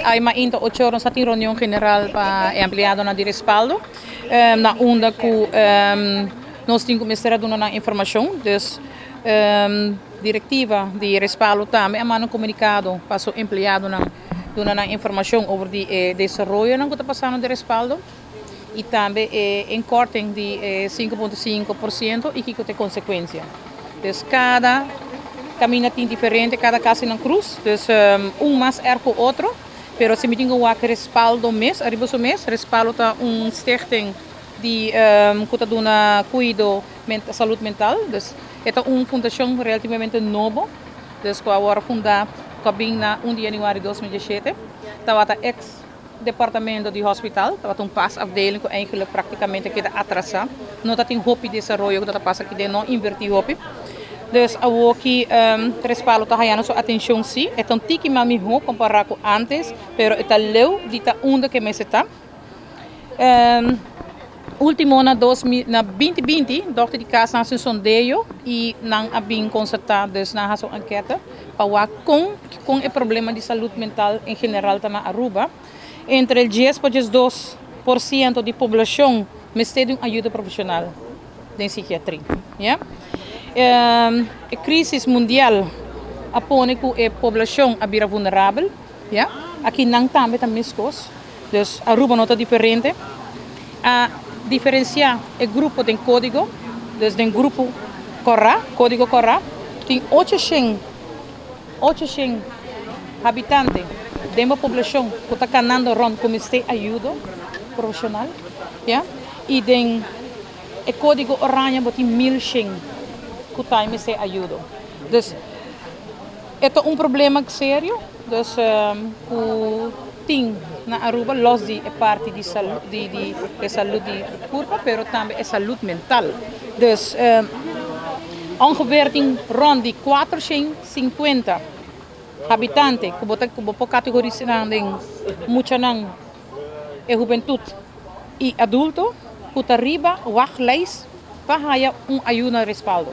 Awe mainta 8 or nos a tin reunion general pa e empleadonan di Respaldo, na unda ku nos tin ku mester a duna nan informashon. Dus direktiva di Respaldo tambe a manda un komunikado pa su empleadonan duna nan informashon over di e desaroyonan ku ta pasando den Respaldo i tambe e inkorting di e 5,5% i kiko ta e konsekuensia. Dus kada kaminda tin diferente, kada kas tin nan krus, dus un mas erg ku otro, pero si mi tin ku wak Respaldo mes, ariba su mes, Respaldo ta un stichting di ku ta duna kuido salud mental, dus e ta un fundashon relativamente nobo, dus ku a wòrdu fundá ku a bin na 1 di yanüari 2017, tabata eks departamento di hospital, tabata un PAS-afdeling ku eigenlijk praktikamente keda atrasá, no ta tin hopi desaroyo ku ta pasa aki den, no invertí hopi. Dus awoki Respaldo ta hayando su atenshon sí, e ta un tiki mas mihó kompará ku ántes, pero e ta leu di ta unda ku e mester ta. Último na dos mil na 2020 dòkter di kas a hasi un sondeo i nan a bin konstatá, dus nan a hasi un anketa pa wak kon kon e problema di salud mental en general ta na Aruba. Entre el 10 pa 12% di poblashon mester di un ayuda profeshonal den psikiatria. Ya. E krisis mundial a pone ku e poblashon a bira vulnerabel. Ya. Aki nan tambe ta meskos. Dus Aruba no ta diferente. A diferensiá e grupo den kódigo, dus den grupo kòrá, kódigo kòrá, tin 800 habitante den bo poblashon ku ta kanando rònt ku mester ayudo profeshonal, ya. I den e kódigo oranje bo tin 1100 ku ta mester ayudo. Dus e ta un problema serio, dus ku tin na Aruba, los di e parti di salud di salud di kurpa, pero tambe e salud mental. Dus ongeveer tin rònt di 450 habitante ku bo por kategorisá den muchanan, e hubentut i adulto ku ta riba wachtlijst pa haya un ayuda Respaldo.